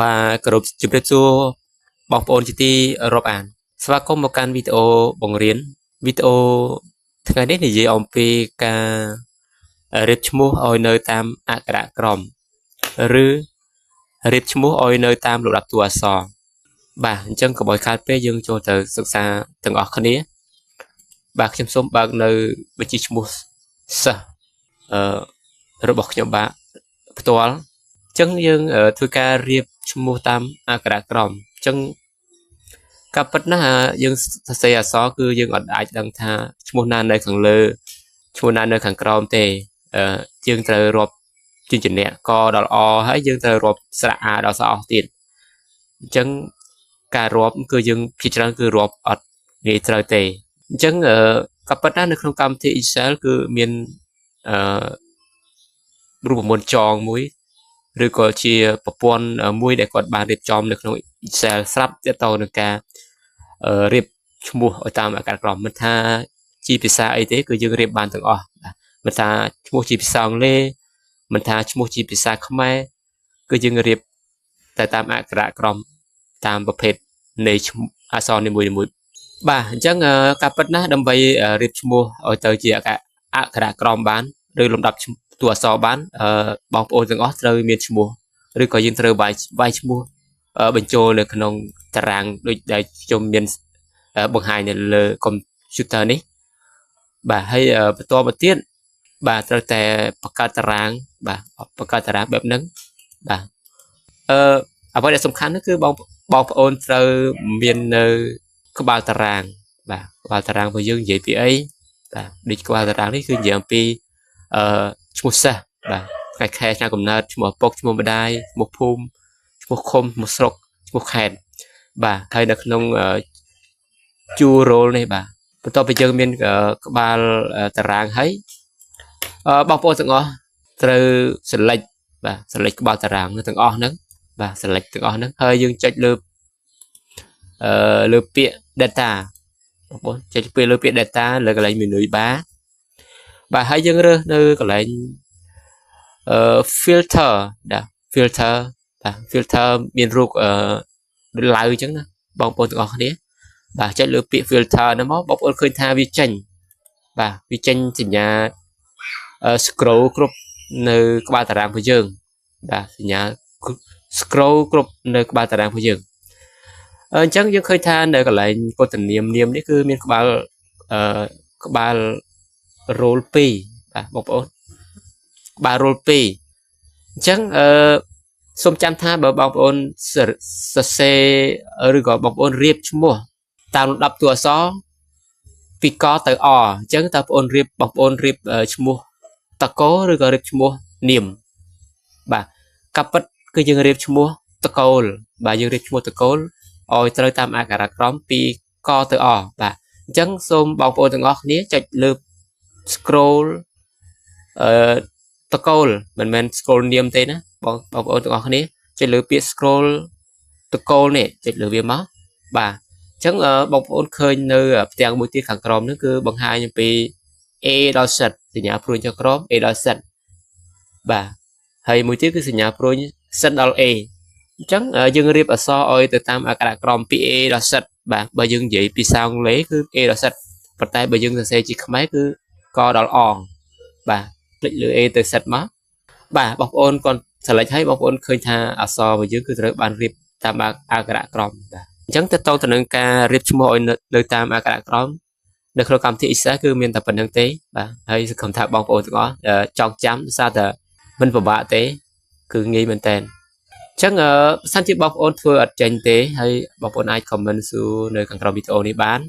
បាទគោរពជម្រាបសួរបងប្អូនជាទីរាប់អានស្វាគមន៍មកកាន់វីដេអូបង្រៀនវីដេអូថ្ងៃនេះនិយាយអំពីការរៀបឈ្មោះឲ្យនៅតាមអក្ខរក្រមឬរៀបឈ្មោះឲ្យនៅតាមលំដាប់តួអក្សរបាទអញ្ចឹងកុំឲ្យខាតពេលយើងចូលទៅសិក្សាទាំងអស់គ្នាបាទខ្ញុំសូមបើកនៅបញ្ជីឈ្មោះសិស្សអឺរបស់ខ្ញុំបាទផ្ទាល់អញ្ចឹងយើងធ្វើការរៀបឈ្មោះតាមអក្ខរក្រមអញ្ចឹងការពិតណាស់យើងសរសេរអក្សរគឺយើងអត់អាចដឹងថាឈ្មោះណានៅខាងលើឈ្មោះណានៅខាងក្រោមទេអឺយើងត្រូវរាប់ជាជំនៈកដល់អហើយយើងត្រូវរាប់ស្រៈអាដល់សអស់ទៀតអញ្ចឹងការរាប់គឺយើងភាគច្រើនគឺរាប់អត់ងាយត្រូវទេអញ្ចឹងក៏ប៉ុន្តែនៅក្នុងកម្មវិធី Excel គឺមានអឺរូបមន្តចងមួយឬក៏ជាប្រព័ន្ធមួយដែលគាត់បានរៀបចំនៅក្នុង Excel ស្រាប់ទាក់ទងនឹងការរៀបឈ្មោះឲ្យតាមអក្ខរក្រមមិនថាជាភាសាអីទេគឺយើងរៀបបានទាំងអស់បាទមិនថាឈ្មោះជាភាសាអង់គ្លេសមិនថាឈ្មោះជាភាសាខ្មែរគឺយើងរៀបតែតាមអក្ខរក្រមតាមប្រភេទនៃឈ្មោះអក្សរនីមួយៗបាទអញ្ចឹងការពិតណាស់ដើម្បីរៀបឈ្មោះឲ្យទៅជាអក្ខរក្រមបានឬលំដាប់តួអក្សរបានបងប្អូនទាំងអស់ត្រូវមានឈ្មោះឬក៏យើងត្រូវវាយវាយឈ្មោះបញ្ចូលនៅក្នុងតារាងដូចដែលខ្ញុំមានបង្ហាញនៅលើកុំព្យូទ័រនេះបាទហើយបន្តមកទៀតបាទត្រូវតែបង្កើតតារាងបាទបង្កើតតារាងបែបហ្នឹងបាទអឺអ្វីដែលសំខាន់នោះគឺបងបងប្អូនត្រូវមាននៅក្បាលតារាងបាទក្បាលតារាងរបស់យើងនិយាយពីអីបាទដូចក្បាលតារាងនេះគឺនិយាយអំពីអឺឈ្មោះសិស្សបាទថ្ងៃខែឆ្នាំកំណើតឈ្មោះឪពុកឈ្មោះម្ដាយឈ្មោះភូមិឈ្មោះឃុំឈ្មោះស្រុកឈ្មោះខេត្តបាទហើយនៅក្នុងជួរ row នេះបាទបន្ទាប់ពីយើងមានក្បាលតារាងហើយបងប្អូនទាំងអស់ត្រូវ select បាទ select ក្បាលតារាងទាំងអស់ហ្នឹងបាទ select ទាំងអស់ហ្នឹងហើយយើងចុចលើអឺលើពាក្យ data បងប្អូនចុចពាក្យលើពាក្យ data លើកន្លែង menu bar បាទហើយយើងរើសនៅកន្លែងអឺ filter បាទ filter បាទ filter មានរូបអឺដូចឡៅអញ្ចឹងណាបងប្អូនទាំងអស់គ្នាបាទចុចលើពាក្យ filter ហ្នឹងមកបងប្អូនឃើញថាវាចេញបាទវាចេញសញ្ញា scroll គ្រប់នៅក្បាលតារាងរបស់យើងបាទសញ្ញា scroll គ្រប់នៅក្បាលតារាងរបស់យើងអញ្ចឹងយើងឃើញថានៅកន្លែងកូដនាមនាមនេះគឺមានក្បាលអឺក្បាល row 2បាទបងប្អូនក្បាល row 2អញ្ចឹងអឺសូមចាំថាបើបងប្អូនសរសេរឬក៏បងប្អូនរៀបឈ្មោះតាមលំដាប់តួអក្សរពីកទៅអអញ្ចឹងតើបងប្អូនរៀបបងប្អូនរៀបឈ្មោះតកោឬក៏រៀបឈ្មោះនាមបាទកាពិតគឺយើងរៀបឈ្មោះតកូលបាទយើងរៀបឈ្មោះតកូលឲ្យត្រូវតាមអក្ខរក្រមពីកទៅអបាទអញ្ចឹងសូមបងប្អូនទាំងអស់គ្នាចុចលើ scroll អឺតកូលមិនមែន scroll នាមទេណាបងបងប្អូនទាំងអស់គ្នាចុចលើពាក្យ scroll តកូលនេះចុចលើវាមកបាទអញ្ចឹងបងប្អូនឃើញនៅផ្ទាំងមួយទៀតខាងក្រោមនេះគឺបង្ហាញអំពី A ដល់ Z សញ្ញាព្រួញចុះក្រោម A ដល់ Z បាទហើយមួយទៀតគឺសញ្ញាព្រួញ Z ដល់ A អញ្ចឹងយើងរៀបអក្សរឲ្យទៅតាមអក្ខរក្រមពី A ដល់ Z បាទបើយើងនិយាយពីសាអង់គ្លេសគឺ A ដល់ Z ប៉ុន្តែបើយើងសរសេរជាខ្មែរគឺកដល់អបាទคลิกលើ A ទៅ Z មកបាទបងប្អូនគាត់ select ឲ្យបងប្អូនឃើញថាអក្សររបស់យើងគឺត្រូវបានរៀបតាមអក្ខរក្រមបាទអញ្ចឹងទៅតទៅនឹងការរៀបឈ្មោះឲ្យនៅតាមអក្ខរក្រមនៅក្នុងកម្មវិធី Excel គឺមានតែប៉ុណ្្នឹងទេបាទហើយសង្ឃឹមថាបងប្អូនទាំងអស់ចងចាំដោយសារតែមិនពិបាកទេគឺងាយមែនតើអញ្ចឹងបើសិនជាបងប្អូនធ្វើអត់ចេញទេហើយបងប្អូនអាច comment សួរនៅខាងក្រោមវីដេអូនេះបាន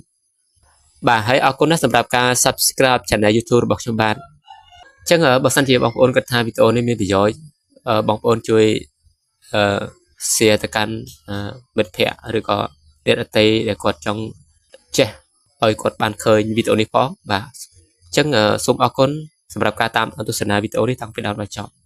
បាទហើយអរគុណណាស់សម្រាប់ការ Subscribe Channel YouTube របស់ខ្ញុំបាទអញ្ចឹងបើសិនជាបងប្អូនគិតថាវីដេអូនេះមានប្រយោជន៍បងប្អូនជួយអឺ share ទៅកាន់មិត្តភ័ក្តិឬក៏អ្នកដទៃដែលគាត់ចង់ចេះឲ្យគាត់បានឃើញវីដេអូនេះផងបាទអញ្ចឹងសូមអរគុណសម្រាប់ការតាមទស្សនាវីដេអូនេះតាំងពីដើមដល់ចប់។